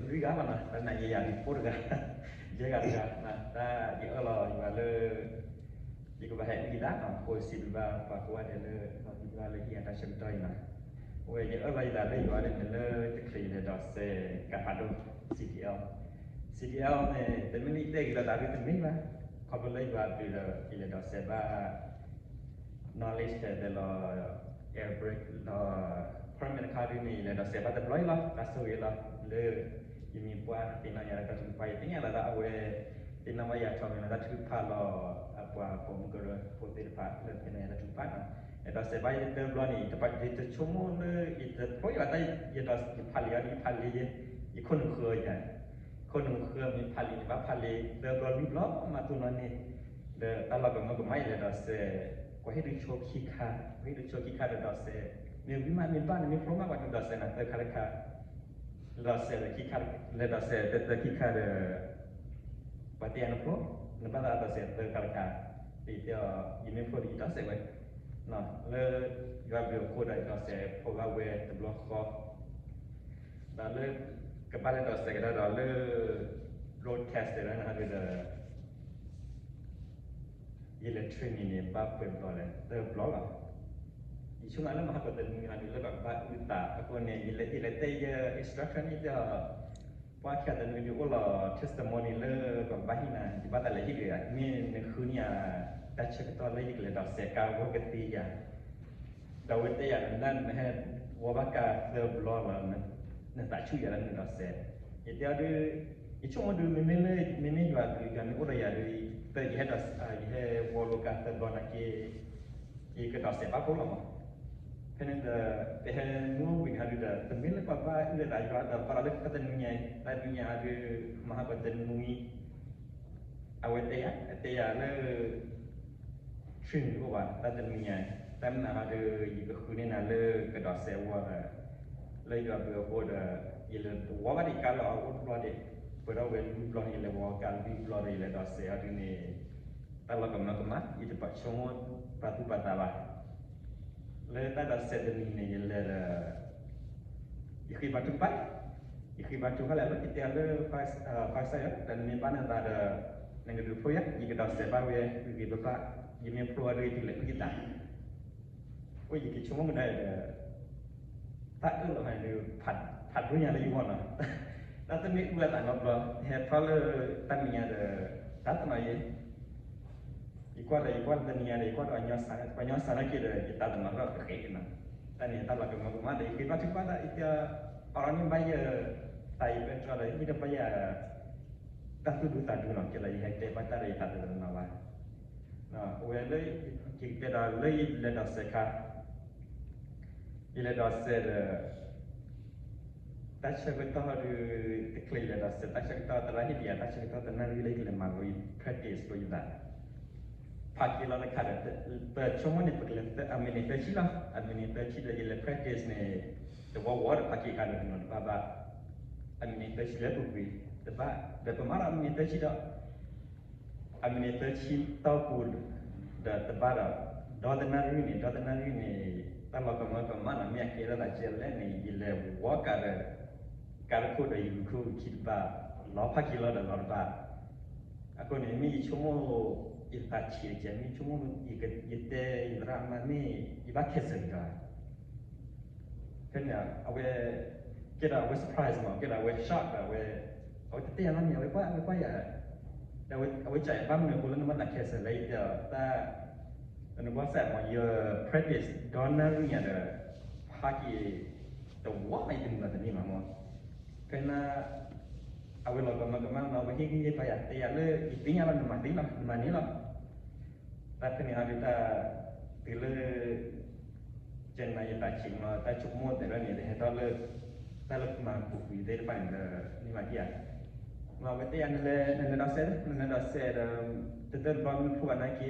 လွံၢ်ဂၤဘၣ်နီၤ, တၢ်နာ်ယဲယၤဒ်ဖိတဂၤ, ယဲဂၤတဂၤ, တၢ်ယအၢၣ်လီၤယွၤလၢ ယကဘၣ်ဟဲအုၣ်ယသးနီၤ, ဃိစံးဘျုးဘၣ်ပှၤကိးဂၤဒဲးလၢ ဒုးဘၣ်လၢဟံၣ်အတၢ်ဆၢကတီၢ်အံၤနီၤ, အဝဲယအၢၣ်လီၤယသးလၢယွၤန့ၣ်လၢတချုးယလဲၤဒိးစဲးကဟးဒိၣ် C D L, C D L န့ၣ် တမ့ၢ်လၢယတဲက့ၤလီၤသးဒ်တမ့ၢ်ဘၣ်, ခီဖျိလၢယွၤဘျုးဒီး ယလဲၤဒိးစဲးဘၣ် knowledge တဲလီၤ air brake လီၤ, ခီမ့ၢ်တခါဒ်န့ၣ် ယလဲၤဒိးစဲးဘၣ်တဘျီအံၤလီၤ, တၢ်ဆိၣ်ဂ့ၤလီၤ, လၢ ယမ့ၢ်ပှၤသ့ၣ်နီၣ်ယၤတၢ်ထုကဖၣ်, ယသ့ၣ်ညါလီၤသးအဝဲ သ့ၣ်နီၣ်ဘၣ်ယၤထီၣ်မ့ၢ်လီၤတၢ်ထုကဖၣ်လီၤ, အပှၤပိာ်မုၣ်ကရၢဖိသ့ၣ်တဖၣ်လၢသ့ၣ်နီၣ်ယၤတၢ်ထုကဖၣ်နီၤ, ယဒိးစဲးဘၣ်ယတဘျီန့ၣ် ယတဘၣ်ယတဆိကမိၣ်လၢ ယတဖျိယဘၣ်တၢ် ယဒိးယဖးလံာ်အီၤဒီးယဖးလံာ်ယဲ, ယခိၣ်နူာ်ဃၢယၤ ခိၣ်နူာ်ဃၢမ့ၢ်ဖးလံာ်န့ၣ် ဘၣ်ဖးလံာ်သၢဘျီလွံၢ်ဘျီ မၤသူၣ်နီၣ်န့ၣ်, ဒီးတၢ်လီၤကမၢကမၣ် ယလဲၤဒိးစဲး, ကွၢ်ဟ့ၣ်ဒုးဆိခံခါ, ကွၢ်ဟ့ၣ်ဒုးဆိခံခါဒီးဒိးစဲး, မ့ၢ်ဝံၤမးမ့ၢ်ဘၣ်န့ၣ် မ့ၢ်ဖျိမး ပှၤဒုးဒိးစဲးနၤသၢခါတခါ, ဒိးစဲးခံခါ, လဲၤဒိးစဲးသၢသၢခံခါဒီး ပှၤတဲယၤနဖျိ, နဘၣ်သးဒိးစဲးသၢခါတခါ, ယတဲအီၤ ယမ့ၢ်ဖျိဒီးယဒိးစဲးဝဲ, လၢ ယွၤဘျုးအဃိဒီး ယဒိးစဲးဖိဘၣ်ဝဲတဘျီဃီ, ဒီးလၢ ကဘၣ်လဲၤဒိးစဲးကဒါဒီးလၢ road test တဲဝဲန့ၣ်ဟီဒုးဒီး ယလဲၤ training န့ၣ် ဘၣ်ပှဲၤဘျီလဲၣ် သၢဘျီလီၤ. ယဆိကမိၣ်လၢမဟါကတနွံဟီဒုးလၢပကဘၣ်အုၣ်သးအဃိန့ၣ် ယလဲၤတဲယ instructor န့ၣ်တဲအီၤ ပှၤခံဂၤတနွံဒုးအိၣ်လီၤ testimony လၢပကဘၣ်ဟ့ၣ်နၤ ယဘၣ်သးလဲၤဟ့ၣ်က့ၤယၤ မ့ၢ်နဃုန့ၢ်ယၤ တၢ်ဆၢကတီၢ်လၢယကလဲၤဒိးစဲးကါအဂီၢ်ကသ့ဧါ ဒီးအဝဲတဲယၤ နဟဲဝီဘၣ်ကါသၢဘျီလီၤ နသးဆူၣ်ယၤလၢနဒိးစဲး, ယတဲအီၤဒုး ယဆိကမိၣ်ဒုး မ့မ့ၢ်လၢ မ့မ့ၢ်ယွၤကလုၢ်ယွၤမ့ၢ်အိၣ်ဒီးယၤဒုး ယဟဲဒိး ယဟဲဝီလိကါသၢဘျီနာ်က့ ယကဒိးစဲးဘၣ်ဖိလီၤမး, ဖဲန့ၣ်ဒီး ပဟဲမုၢ်အိၣ်ဘှံးန့ၣ်ဟီဒုးဒီး တမ့ၢ်လၢပှၤဘၣ်အုၣ်လၢသးယွၤဒီးပှၤဒီးလၢတနွံညါအံၤ တနွံညါဟီဒုး မဟါကတနွံ အဝဲတဲယၤ တဲယၤလၢ train တအိၣ်ဘၣ် တၢ်တနွံညါအံၤ တၢ်မ့ၢ်နၤဟီဒုး ယကဃုန့ၢ်နၤလၢကဒိးစဲးအဂီၢ်ဒီး လၢယွၤဘျုးအဃိဒီး ယလဲၤဝီဘၣ်ဒံးကါလၢအအိၣ်တဘျီဒံး ပှဲၤထီၣ်ဝဲလွံၢ်ဘျီန့ၣ် ယလဲၤဝီကါလွံၢ်ဘျီဒီး ယလဲၤဒိးစဲးအီၤဒုးန့ၣ် တၢ်လီၤကမၢကမၣ် ယတဘၣ်ဆိကမိၣ်ပာ်သူၣ်ပာ်သးဘၣ် လၢတၢ်ဒိးစဲးတနံၤန့ၣ် ယလဲၤဒီး ယဃ့ဘါထုကဖၣ်, ယဃ့ဘါထုကဖၣ်လၢအလီၢ် ယတဲအီၤလၢ ပၢ်ကစၢ်ယွၤ တၢ်နမ့ၢ်ဘၣ်နသးဒီး နကဒုးဖျိယၤ ယကဒိးစဲးဘၣ်ဝဲဂ့ၤဂ့ၤဘၣ်ဘၣ်, ယမ့ၢ်ဖျိအီၤဒီးယတုၤလဲၤအုၣ်ယသး, အိၣ်ယကဆိကမိၣ်ကဒါဒီး တၢ်အၢၣ်လီၤန့ၣ်ဒီး ဖးဒိၣ်ညါလၢယဂီၢ်နီၤ, တၢ်တမ့ၢ်အုၣ်အသးနီတဘျီ ဟဲထီၣ်လၢတၢ်မဲာ်ညါဒီး တၢ်တနီၤယဲ ယကွၢ်ဒီး ယကွၢ်လၢတနံၤညါဒီး ယကွၢ်ဒီးပှၤကညီစၢ်နာ်က့ဒီး ယတၢ်တနီၤထီၣ်ကဃဲက့ၤနီၤ, တၢ်န့ၣ်တၢ်လီၤကမၢကမၣ်ဒီး ယဃ့ဘါထုကဖၣ်တၢ် ယတဲအီၤ အီၤန့ၣ်ဘၣ်ယ သးယပဲတြီဒီး ဟံၣ်ဒီးဘၣ်ယ တၢ်သူၣ်ဒူသးဒူနီၤ ကဲလၢယဟဲတဲဘၣ်တၢ်ဒီးယသးတနီၤနီၤဘၣ်, အဝဲလၢ ယကတဲဒီးလၢယလဲၤဒိးစဲးခါ ယလဲၤဒိးစဲးဒီး တၢ်ဆၢကတီၢ်ဒုး တချုးယလဲၤဒိးစဲး တၢ်ဆၢကတီၢ်သရၣ်ဟ့ၣ်ဒံးယၤ တၢ်ဆၢကတီၢ်တနၣ်ရံၣ်လၢယကလဲၤမၤလိ ယ practice လိာ်ယသး, ဖးက့ၤလီၤတခါဒီး ပဆိကမိၣ်န့ၣ် ပကလဲၤ အမံးနံးသၢဆံလီၤ, အမံးနံးသၢဆံဒီး ယလဲၤ practice န့ၣ် တဝီဝီဒီးဖးက့ၤခါဒီးတနီၤတဘၣ်ဘၣ်, အမံးနံးသၢဆံလၢပူၤကွံာ် တဘၣ်, ဒီးပမၤဒီးအမံးနံးသၢဆံဒီး အမံးနံးသၢဆံတီၢ်ပူၤ ဒီးတဘၣ်ဒီး ဒီတနၣ်ရံၣ်န့ၣ် ဒီတနၣ်ရံၣ်န့ၣ် တၢ်လီၤကမၢကမၣ်နီၤ မ့ၢ်အကဲထီၣ်သးကဲလဲၣ်န့ၣ် ယလဲၤဝီကါဒီး ကါတခိၣ်ဒီးယဂုာ်ခိၣ်ဂုာ်ခံတဘၣ် လီၤဖးက့ၤလီၤဒီးလီၤတဘၣ်, အဃိန့ၣ် မ့ၢ်ယဆိကမိၣ် ယသးဆံးတကဲ မ့ၢ်ဆိကမိၣ် ယတဲယသရၣ်မါမ့ၢ် ယဘၣ် cancel က့ၤဒီး ဖဲန့ၣ် အဝဲ ကဲဒီးအဝဲ surprise မး ကဲဒီးအဝဲ shock ဒီးအဝဲ အဝဲတတဲယၤနီတမံၤ အဝဲကွၢ် အဝဲကွၢ်ယၤ ဒီးအဝဲ အဝဲစံးယၤ ဘၣ်မနုၤအဃိလၢနဘၣ်သး cancel လဲၣ် ယတဲအီၤ တၢ် နကွၢ်စၢ်မး ယ practice ဒီနၣ်ရံၣ်ညါဒီး ဖးက့ၤ တဝီမး ယတနံၤဘၣ်တနံၤမးမး ဖဲန့ၣ် အဝဲလီၤကမၢကမၣ်နီၤ အဝဲဟ့ၣ်ဂံၢ်ဟ့ၣ်ဘါယၤ တဲယၤလၢ ယသ့ၣ်ညါလီၤ နမၤသ့လီၤ နမၤန့ၣ်လီၤ တၢ်ဖဲန့ၣ်ဟီဒုးတၢ် တုၤလၢ ကနၤယသးဆံးမး တၢ်ဆိကမိၣ်တဲလၢန့ၣ် တဟဲထီၣ်လၢ တၢ်လၢမၤပူၤကွံာ်သ့ၣ်တဖၣ်န့ၣ်ဒီး မ့ၢ်မၤဒ်ဧါ မ့ၢ်အဝဲတဲယၤ နလဲၤ နလဲၤဒိးစဲး နလဲၤဒိးစဲးဒီး တတၢၢ်တဘျီမ့ၢ်ဖှိၣ်ဘၣ်နာ်က့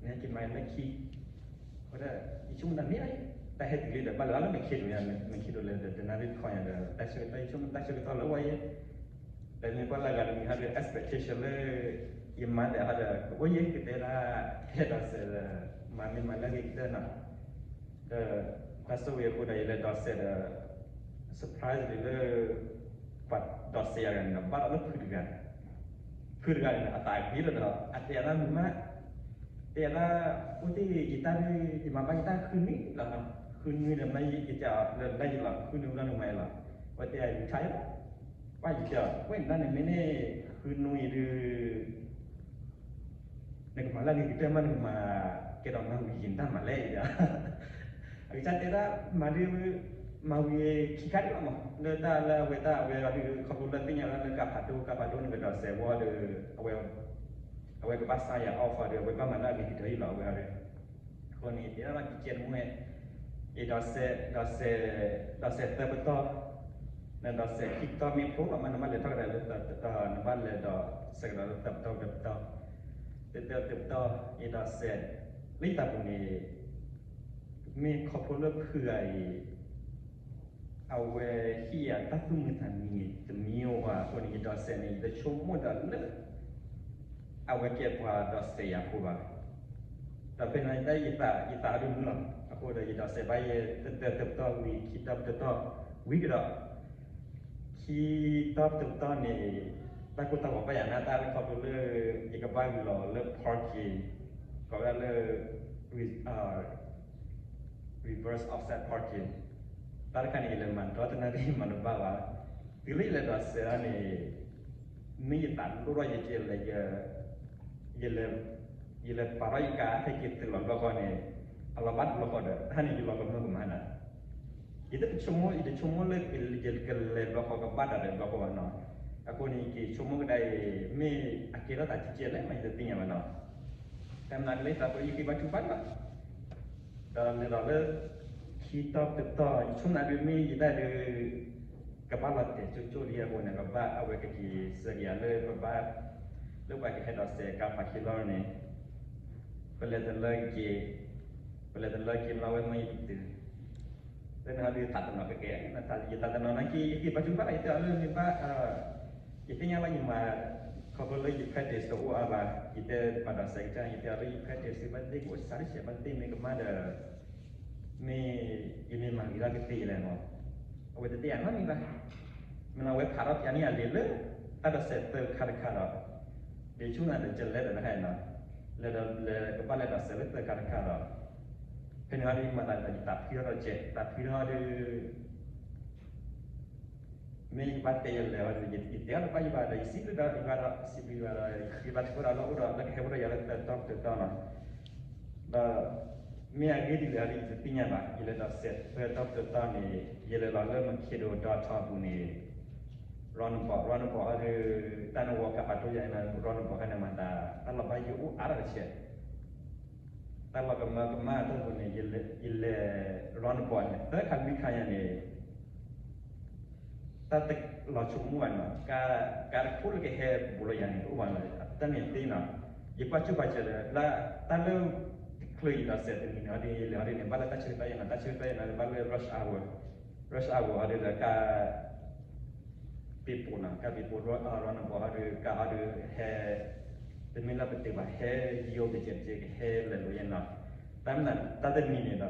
နဟဲက့ၤမၤလၢခံ အဃိဒီး ယဆိကမိၣ်တၢ်န့ၣ် တၢ်ဟဲတုၤလံဒီး ဘၣ်လၢအလၢမဲာ်ခ့ဒိၣ်ညါ မဲာ်ခ့ဒိၣ်လဲၤဒီး တနၣ်ရံၣ်တခီညါဒီး တၢ်ဆၢကတီၢ် ယဆိကမိၣ်တၢ်ဆၢကတီၢ်လၢအဝဲယဲ ဒီးမ့ၢ်ကွၢ်လၢအဂၤတမံၤဟီဒီး expectation လၢ ယမၤသးဟီဒီး ကအိၣ်ယဲကတဲဒၣ် ဟဲဒိးစဲးဒီး မၤမ့ၢ်မၤလၢအဂ့ၤကတၢၢ်နီၤ ဒီး တၢ်ဆိၣ်ဂ့ၤအဃိဒီး ယလဲၤဒိးစဲးဒီး surprise လံလၢ ဒီးစဲးယၤတဂၤန့ၣ်ဒီး ဘၣ်ဒီးလၢဖုတဂၤ, ဖုတဂၤန့ၣ်ဒီး အသးဂ့ၤလီၤဒီး အတဲယၤဒၣ်မုၢ်မး, တဲယၤဒၣ် အိၣ်တ့ၢ်ယတၢ်ဒုး ယမၤဘၣ်ယတၢ်ဃုနွံလီၤ, ဃုနွံဒီး မ့ၢ်ယကတဲအီၤလၢ လၢယလီၤ ဃုနွံလီၤနမၤအံၤလီၤ, အဝဲတဲယၤ ယူၤထါအံၤလီၤ, ပှၢ်ယတဲအီၤ ဝဲန့ၣ်ဒၣ်န့ၣ် မ့ၢ်န့ၣ် ဃုနွံအံၤဒုး နကမၤလၢအဂ့ၤကတၢၢ်မး နကမၤကဲဒီးမၤဝံၤယတၢ်မၤလဲၣ်အံၤဒီး အကစၢ်တဲဒၣ် မၤဒုး မၤဝံၤခံခါဒံးလီၤမး လၢတၢ်လၢအဝဲတၢ်အဝဲအီၤဒုး ခီဖျိလၢသ့ၣ်ညါလၢ လၢကးဖးဒိ ကးဖးဒိန့ၣ်ကဒီးစဲးဝီဒီး အဝဲ အဝဲကဘၣ်ဆါယၤ off အီၤဒီး အဝဲဘၣ်မၤလၢအဂ့ၤကတၢၢ်အံၤလီၤ အဝဲအီၤဒီး အဃိန့ၣ် တဲဒၣ်လီၤ ကကဲတမူဟဲ ယဒီးစဲး ဒီးစဲး ဒီးစဲးသၢပတီၢ် နဒီးစဲးခံပတီၢ်မ့ၢ်ဖျိလီၤမး နဘၣ်လဲၤထီၣ်ကဒီးလၢသၢပတီၢ် နဘၣ်လဲၤဒီးစဲးကဒီးလၢသၢပတီၢ်တပတီၢ် တပတီၢ်တပတီၢ် ယဒီးစဲး လၢယသးပူၤန့ၣ် မ့ၢ်ခီဖျိလၢဖုဂၤအံၤ အဝဲဟ့ၣ်ယၤတၢ်သူၣ်မုာ်သးမုာ်န့ၣ် တမံၤအိၣ်ဘၣ်အဃိန့ၣ် ယဒီးစဲးန့ၣ် ယတဆိကမိၣ်ဒီးလၢ အဝဲကဲပှၤဒီးစဲးယၤဖိဘၣ်. ဒီးဖဲန့ၣ် ယသး ယသးအဒိၣ်မုၢ်လီၤ. အဃိဒီးယဒီးစဲးဘၣ်ယဲ တပတီၢ်တပတီၢ်ဝံၤ ခံပတီၢ်တပတီၢ်ဝံၤကဒီး ခံပတီၢ်တပတီၢ်န့ၣ် တၢ်ကိၢ်တၢ်ဂီၤဘၣ်ယၤနၢ်တၢ်လၢခီဖျိလၢ ယကဘၣ်ဂုၤလီၤလၢ parking ကိးဝဲဒၣ်လၢ reverse offset parking တၢ်တခါန့ၣ် ယလဲၤမၤဒီတနၣ်ရံၣ်မၤတဘၣ်ဘၣ်. တုၤလၢယလဲၤဒီးစဲးဒၣ်န့ၣ် မ့ၢ်ယသးဒိၣ်ထီၣ်ယကလဲၤ ယလဲၤ ယလဲၤပာ်ထီၣ်ယကါ ဟဲက့ၤသုးလီၤဘျီဃီန့ၣ် အလီၤဘၣ်တဘျီဃီဒီး တၢ်န့ၣ်ယလီၤကမၢကမၣ်နၤ ယတဆိကမိၣ် ယတဆိကမိၣ်လၢယကလဲၤဘျီဃီကဘၣ်တၢ်ဒီးဘျီဃီဘၣ်နီၤ. အဃိန့ၣ် ယက့ၤဆိကမိၣ်ကဒါအံၤ မ့ၢ်အကဲထီၣ်သးကဲကဲလဲၣ်မး ယတသ့ၣ်ညါဘၣ်နီၤ. တၢ်မနုၤကလဲၤသးပှဲၤယက့ၤဘါထုကဖၣ်လီၤ ဒီးလဲၤဒီးလၢ ခံတီၢ်တတီၢ် ယဆိကမိၣ်ဒုးမ့ၢ်ယဒၣ်ဒုး ကဘၣ်လီၤတဲာ်ကၠိကၠိဒ်အဃိန့ၣ် ကဘၣ်အဝဲကက့ၤစၢက့ၤယၤလၢပဘၣ် လၢပှၤကဟဲဒီးစဲးကါဖးခံလီၤန့ၣ် ပလဲၤတလၢက့ၤ ပလဲၤတလၢက့ၤမ့ၢ်ဝဲမ့ၢ်ယတတုၤ လၢနဟီဒုးသးတနီၤကကဲ ယသးတနီၤနာ်က့ ယက့ၤဘါထုကဖၣ်လီၤ ယတဲအီၤလၢမ့ၢ်ဘၣ် ယသ့ၣ်ညါလီၤယမၤ ခီဖျိလၢယ practice တအိၣ်အါဘၣ် ယတဲပှၤဒီးစဲးကတၢၢ် ယတဲအီၤလၢယ practice ဘၣ်သ့ၣ်ကအိၣ်စးတဆဲးဘၣ်သ့ၣ်မ့ၢ်ကမၣ်ဒီး မ့ၢ်ယမ့ၢ်မၤဂ့ၤထီၣ်ကသ့လဲၣ်နီၤ အဝဲတသ့ၣ်ညါနီတမံၤဘၣ်. မ့ၢ်လီၤဝဲဖးထီၣ်ပၠးန့ၢ်အလံာ်လၢ တၢ်ဒီးစဲးသၢခါတခါဒီး ဒ်ဆူၣ်နၤဒီးကလဲၤဒီးနဟဲနီၤ လဲၤဒီးလဲၤကဘၣ်လဲၤဒီးစဲးလၢသၢခါတခါဒီး ဖဲန့ၣ်ဟီဒုးယမၤသးဒီးယသးဖှံထီၣ်ဒီးစဲး သးဖှံထီၣ်ဒီး မ့ၢ်ယကဘၣ်တဲယလဲၤဟီဒုး ယတဲအီၤတဘၣ်ယဘၣ်ဒီး ယစံးဘျုးဒီးယဘၣ်ဒီး စံးဘျုးယဘၣ်ဒီး ယဘၣ်ထုကဖၣ်ဒီးလၢအိၣ်ဒီး လၢကဟဲအိၣ်ဒီးယၤလၢသၢတီၢ်ပတတီၢ်နီၤ ဒီး မ့ၢ်အဂ့ၢ်ဒ်လဲၣ်ဟီဒုး ယတသ့ၣ်ညါဘၣ် ယလဲၤဒီးစဲးသၢတီၢ်ပတတီၢ်န့ၣ် ယလဲၤလီၤလၢ မခ့ဒိၣ်ဒီထီပူၤန့ၣ် roundabout roundabout ဟီဒုး တၢ်နဝီကးပာ်ဒိၣ်ယၤန့ၣ် roundabout ဟဲန့ၣ်မၤသး တၢ်လီၤဘၣ်ယိၣ်အိၣ်အါထီၣ်တဆဲး တၢ်လီၤကမၢကမၣ်အတီၢ်ပူၤန့ၣ် ယလဲၤ roundabout န့ၣ် သၢခါလွံၢ်ခါယၤန့ၣ် တၢ်တလီၤဆိကမိၣ်ဘၣ်နီၤ ကါတခိၣ်လၢကဟဲဘူးလီၤယၤန့ၣ် တအိၣ်ဘၣ်နီၤ တၢ်န့ၣ်သ့နီၤ ယကွၢ်ကၠိၣ်ပာ်စၢၤဒီး လၢတၢ်လၢ တချုးယဒီးစဲးတနံၤန့ၣ်ဟီဒုး ယလဲၤဟီဒုးန့ၣ် ဘၣ်လၢတၢ်ဆၢကတီၢ်ယဲနီၤ တၢ်ဆၢကတီၢ်ယဲနီၤ ဘၣ်လၢ rush hour rush hour ဟီဒုးဒီးကါ ပ့ၤပိာ်နီၤ ကါပ့ၤပိာ် roundabout ဟီဒုး ကါဟီဒုးဟဲ တမ့ၢ်လၢပတုာ်ဘၣ် ဟဲယိာ်ကစဲးကစဲး ကဟဲလၢာ်လိာ်ယဲနီၤ တၢ်မနုၤ တၢ်တမံၤန့ၣ်ဒီး တၢ်သ့နီၤ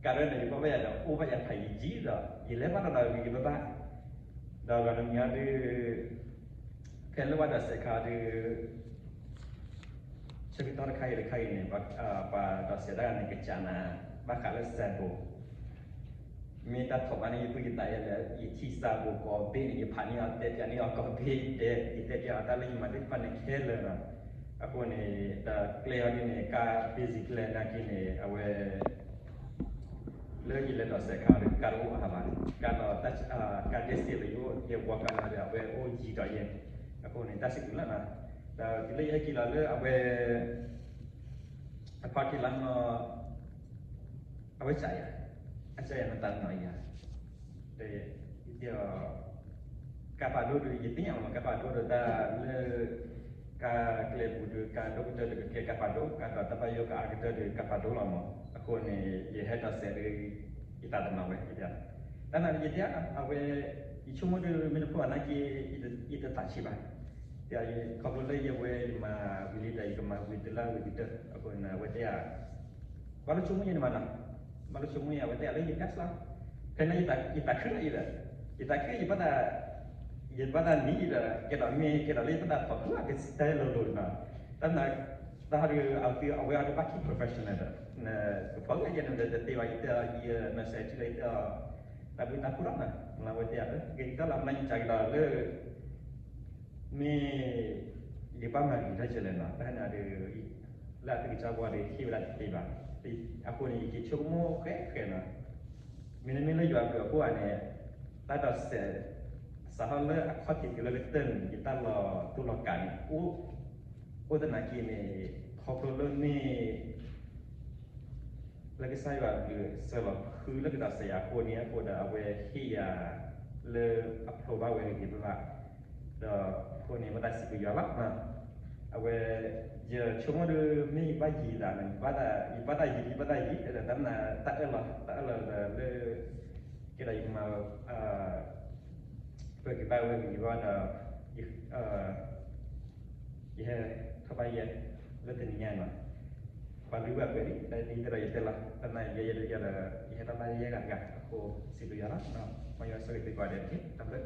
ကါရဲၣ်န့ၣ် ယဘၣ်ဘၣ်ယၤဒီး အိၣ်ဘၣ်ယၤဖးယံာ်ယံာ်ဒီး ယလဲၤဘၣ်လီၤဒီးဂ့ၤဂ့ၤဘၣ်ဘၣ် ဒီးဂၤတမံၤဟီဒုး ဖဲလၢဘၣ်ဒီးစဲးခါဒုး ဆၢကတီၢ်တခါအံၤတခါအံၤန့ၣ် ပှၤဒီးစဲးတၢ်ဂၤန့ၣ် ကစၢ်နၤ ဘၣ်ဃးလၢစဲးဘိး မ့ၢ်တၢ်ထီၣ်ဘၣ်န့ၣ် ယသူၣ်ယသးယဲလဲၣ် ယထံၣ်စဲးဘိးကိးဘ့ၣ်န့ၣ် ယဖးန့ၢ်အီၤ တဲပၠးန့ၢ်အီၤကိးဘ့ၣ်ဒဲး ယတဲပၠးအီၤတၢ်လၢယမၤသ့ၣ်တဖၣ်န့ၣ်ခဲလၢာ်နီၤ အဃိန့ၣ် ဒီးကျဲဟီဒုးန့ၣ် ကါ busy ကျဲနာ်က့န့ၣ် အဝဲ လၢယလဲၤဒီးစဲးခါဒီး ကါတအိၣ်အါဘၣ် ကါဒီး ကါဒဲစ့ၢ်လၢယအိၣ် ယဝီကါလၢဒီး အဝဲအိၣ်ယံၤဒီးယဲ အဃိန့ၣ် တၢ်စံးဘျုးလီၤနီၤ ဒီးတုၤလၢယဟဲက့ၤလီၤလၢအဝဲ အ parking lot နီၤ အဝဲစံးယၤ အစံးယၤနသးနီၤယၤ ယတဲအီၤ ကါဖးဒိၣ်ဒီး ယသ့ၣ်ညါမး ကါဖးဒိၣ်ဒီးတၢ်လၢ ကါကျဲပူၤဒီး ကါဒိၣ်ကတၢၢ်ဒီးကကဲကါဖးဒိၣ် ကါဒီးတၢ်ဘၣ်ယိၣ်ကအါကတၢၢ်ဒီးကါဖးဒိၣ်လီၤမး အဃိန့ၣ် ယဟဲဒီးစဲးဒီး ယသးတမၤဝဲ ယတဲ တၢ်နာ်ယတဲ အဝဲ ယဆိကမိၣ်ဒီးမ့ၢ်တဖှီၣ်ဘၣ်နာ်က့ ယတသးဆံးဘၣ် ယခီဖျိလၢယဝဲယမၤဝံၤလံဒီး ယကမၤဝံၤတုၤလၢဝံၤကတၢၢ် အဃိန့ၣ် အဝဲတဲ ဘၣ်လိၣ်ဆိကမိၣ်ယဲန့ၣ်မးနီၤ ဘၣ်လိၣ်ဆိကမိၣ်ယဲ အဝဲတဲလၢယကါစလီၤ ဖဲန့ၣ်ယသးခုလီၤယဲဒီး ယသးခု ယဘၣ်သးနံၤဒီး ကဲဒီးမ့ၢ်ကဲဒီးလၢယဘၣ်သးဖီၣ်ဃုာ်ကစၢ်လိၤလိၤနီၤ, တၢ်နၤ တၢ်ဟီဒီး အဝဲအီၤဒီးဘၣ်ခံ professional ဒီး နကဖီၣ်ဃုာ်ယဲန့ၣ်ဒီး တသ့ဘၣ် ယတဲအီၤ ယနၢ်စဲးထံလၢယတဲအီၤ တၢ်ဘျုးတၢ်ဖှိၣ်လီၤနီၤ, လၢအဝဲတဲယၤလၢ ကဲကတၢၢ်လီၤ မနၤယကးကဒီးလၢ မ့ၢ် ယဘၣ်မၤဂ့ၤထီၣ်ကလဲၣ်နီၤ, တၢ်န့ၣ်ဒီး လၢအသုကစၢ်ပှၤဒီး ဟ့ၣ်ဝဲဒၣ်တသ့ဘၣ်, အဃိန့ၣ် ယက့ၤဆိကမိၣ်ဃဲဃဲနီၤ, မ့တမ့ၢ်လၢယွၤအဘျုးအဖှိၣ်ဧါန့ၣ် တၢ်ဒိးစဲး စးထီၣ်လၢအခီၣ်ထံးတုၤလၢကတၢၢ်န့ၣ် ယတၢ်လီၤတူၢ်လီၤကာ်န့ၣ် အိၣ်သနာ်က့န့ၣ် ခီဖျိလၢမ့ၢ် လၢကစၢ်ယွၤအဘျုးစၢၤလီၤဃုလၢကဒိးစဲးယၤအဃိန့ၣ် အဃိဒီးအဝဲဟ့ၣ်ယၤလၢအဖျိဘၣ်ဝဲဂ့ၤဂ့ၤဘၣ်ဘၣ်, ဒီးအဃိန့ၣ် ဝဲဒၣ်စံးဘျုးယွၤလီၤ. အဝဲ ယဆိကမိၣ်ဒီး မ့ၢ်ယဘၣ်ယံၤသးန့ၣ် ယဘၣ်သးယံၤ ယဘၣ်သးယံၤ ဒီးတၢ်နာ်တၢ်အၢၣ်လီၤ တၢ်အၢၣ်လီၤဒီးလၢ ကဲဒီးယမၤ ပကဘၣ်ဝဲဂ့ၤဂ့ၤဘၣ်ဒီး ယဟဲထီၣ်ဘၣ်ယဲ လၢတနံၤညါနီၤ, ပှၤလုၢ်ဘၣ်ပှဲၤလံ ဒီးဒ်သိးဒီးယတဲလီၤ တၢ်နာ်ယဲယဲဒီးယဲဒီး ယဟဲထီၣ်ဘၣ်ယဲဂၤဂၤအဃိ စံးဘျုးယွၤလီၤ. မ်ယွၤဆိၣ်ဂ့ၤသုကိးဂၤဒဲးတက့ၢ်. တၢ်ဘျုး